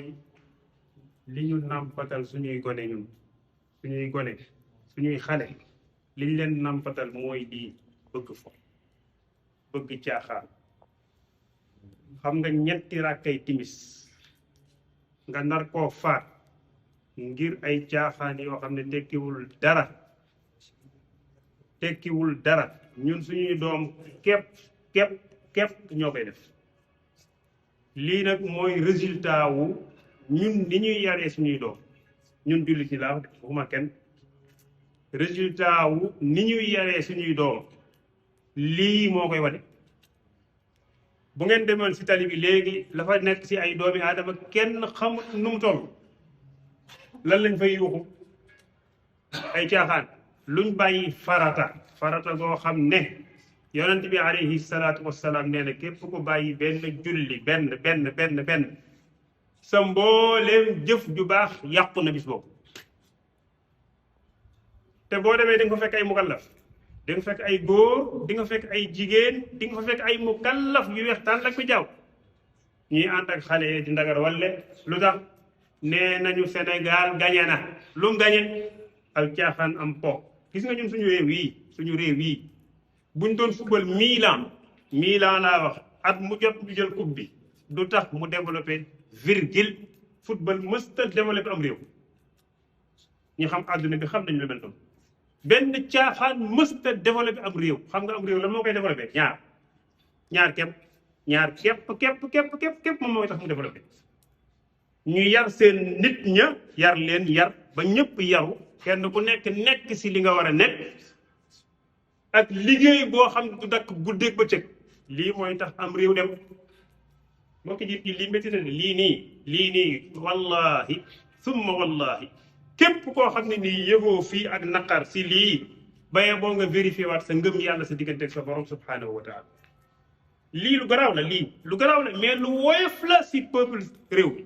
mooy li ñu nàmpatal suñuy gone ñun suñuy xale liñ leen nàmpatal mooy di bëgg fo bëgg caaxaan. xam nga ñetti rakkay timis nga nar koo faat ngir ay caaxaan yoo xam ne tekkiwul dara ñun suñuy doom képp ñoo koy def. lii nag mooy résultat wu ñun ni ñuy yaree suñuy doom ñun jullit ñi laa wax waxuma kenn. résultat wu ni ñuy yaree suñuy doom lii moo koy wane. bu ngeen demoon si tali bi léegi la fa nekk si ay doomi aadama kenn xamut nu mu toll lan lañ fay yuuxu ay caaxaan luñ bàyyi farata goo xam ne yonent bi alayhi salaatu wassalaam nee na képp ku bàyyi benn julli benn sa mbooleem jëf ju baax yàqu na bis boobu. te boo demee di nga fa fekk ay mukallaf di nga fekk ay góor di nga fekk ay jigéen di nga fa fekk ay mukallaf yu weex tàll ak fi jaaw ñuy ànd ak xale yi di ndagar walle lu tax nee nañu Sénégal gañe na lu mu gañe ak caaxaan am po. gis nga ñun suñu réew yi buñ doon football Milan laa wax at mu jot ñu jël coupe bi du tax mu développé virgule football mësta développé am réew. ñu xam àdduna bi xam nañu lu mel noonu benn caaxaan mësta développé am réew. xam nga am réew la moo koy développé ñaar képp moom mooy tax mu développé. ñu yar seen nit ña yar leen yar ba ñëpp yaru kenn ku nekk si li nga war a nekk ak liggéey boo xam ne du dakk guddeeg bëccëg. lii mooy tax am réew dem. moo ko jiit lii métti na ne lii nii wallahi summa wallahi képp koo xam ne nii yëgoo fii ak naqar si lii baye boo nga vérifié waat sa ngëm yàlla sa diggante ak sa borom subhanahu wa taala. lii lu garaaw la mais lu woyof la si peuple réew mi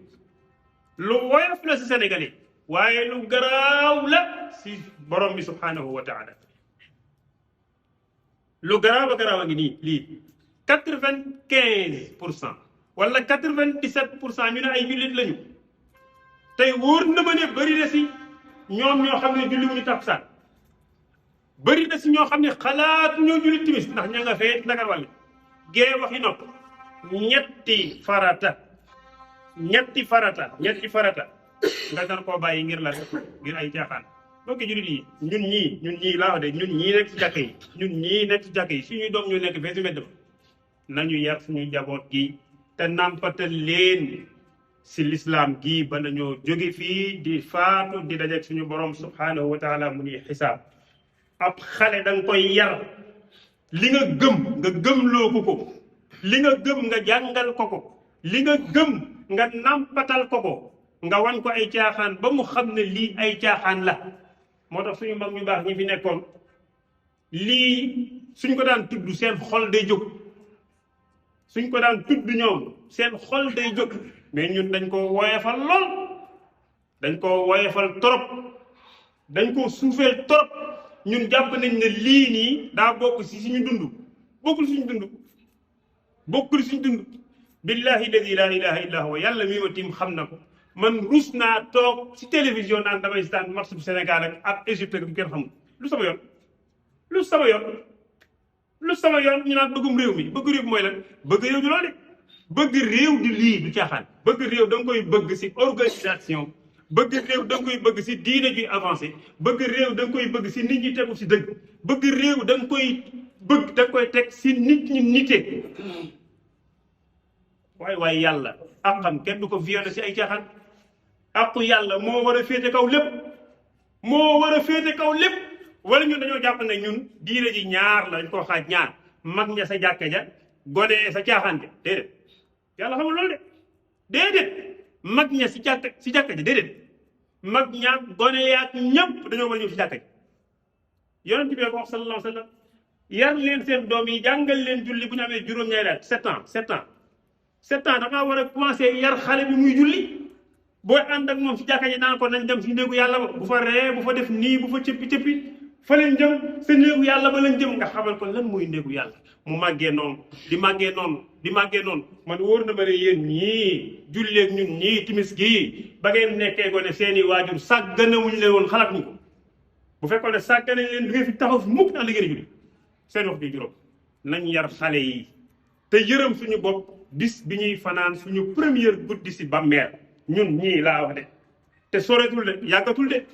lu woyof la si sénégalais waaye lu garaaw la si borom bi subhanahu wa taala. lu garaaw a ngi nii lii 95% wala 97% ñu ne ay jullit lañu tey wóor na ma ne bëri na si ñoom ñoo xam ne julli wuñu takkusaan bëri na si ñoo xam ne xalaatu ñoo julli timis ndax ña nga fee ndagar wàlle gee waxi nopp ñetti farata nga daan koo bàyyi ngir la ngir ay caaxaan. bokk jullit yi ñun ñii laa wax de ñun ñii nekk si jàkk yi suñuy doom ñu nekk fee si mbedd ma nañu yar suñuy jaboot gi te nàmpatal leen si lislaam gi ba nañoo jóge fii di faatu di dajeek suñu borom subhanahu wa taala mu ñuy xisaab. ab xale da nga koy yar li nga gëmloo ko li nga gëm nga jàngal ko li nga gëm nga nàmpatal ko nga wan ko ay caaxaan ba mu xam ne lii ay caaxaan la. moo tax suñu mag ñu baax ñi fi nekkoon lii suñ ko daan tudd seen xol day jóg mais ñun dañ ko woyefal lool dañ ko woyefal trop dañ ko suufeel trop. ñun jàpp nañ ne lii nii daa bokk si suñu dund bokkul suñu dund billahi alladi la ilaha illa huwa yàlla mi ma tiim xam na ko. man rus naa toog si télévision naan damay seetaan match bu Sénégal ak Égypte ak kenn xamul lu sama yoon ñu naan bëggum réew mi bëgg réew mooy lan bëgg réew di loolu bëgg réew di lii du caaxaan. bëgg réew da nga koy bëgg si organisation bëgg réew da nga koy bëgg si diine juy avancé bëgg réew da nga koy bëgg si nit ñi tegu si dëgg bëgg réew da nga koy bëgg da nga koy teg si nit ñi nite. waaye yàlla àqam kenn du ko violé si ay caaxaan. àqu yàlla moo war a féete kaw lépp wala ñun dañoo jàpp ne ñun diine ji ñaar la dañ koo xaaj ñaar mag ña sa jàkka ja gone sa caaxaan ja déedéet yàlla xamul loolu de déedéet mag ña si jàkka ja déedéet mag ñaak gone yaak ñëpp dañoo war a ñëw si jàkka ji. yonent bi ko wax sallallahu alayhi wa sallam yar leen seen doom yi jàngal leen julli bu ñu amee juróom-ñaari at 7 ans da ngaa war a commencé yar xale bi muy julli. booy ànd ak moom si jàkka ji naan ko nañ dem si néegu yàlla bu fa ree bu fa def nii bu fa cëppi fa lañ jëm sa néegu yàlla ba lañ jëm nga xamal ko lan mooy néegu yàlla mu màggee noonu di màggee noonu di màggee noonu man wóor na ma ne yéen ñii julleeg ñun ñii timis gii ba ngeen nekkee ko ne seeni waajur sàgganewuñ leen woon xalaat ñu ko bu fekkoon ne sàggane leen di nga fi taxaw fi mukk ndax li ngeen julli seen wax bi juróom nañ yar xale yi te yërëm suñu bopp bis bi ñuy fanaan suñu première guddi si bàmmeel ñun ñii laa wax de te soreetul de yàggatul de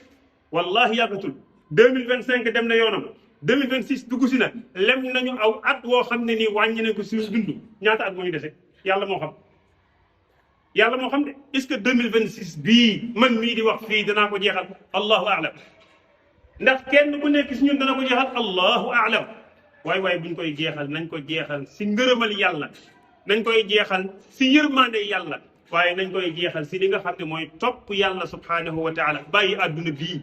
wallahi yàggatul 2025 dem na yoonam 2026 dugg si na lem nañu aw at woo xam ne nii wàññi nañ ko suñu dund ñaata at moo ñu dese yàlla moo xam yàlla moo xam de est-ce que 2026 bii man mii di wax fii danaa ko jeexal allahu aalam ndax kenn ku nekk si ñun dana ko jeexal allahu aalam waaye buñ koy jeexal nañ ko jeexal si ngërëmal yàlla nañ koy jeexal si yërmande yàlla waaye nañ koy jeexal si li nga xam ne mooy topp yàlla subhanahu wa taala bàyyi àdduna bii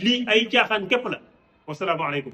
lii ay caaxaan képp la wasalaamu aleykum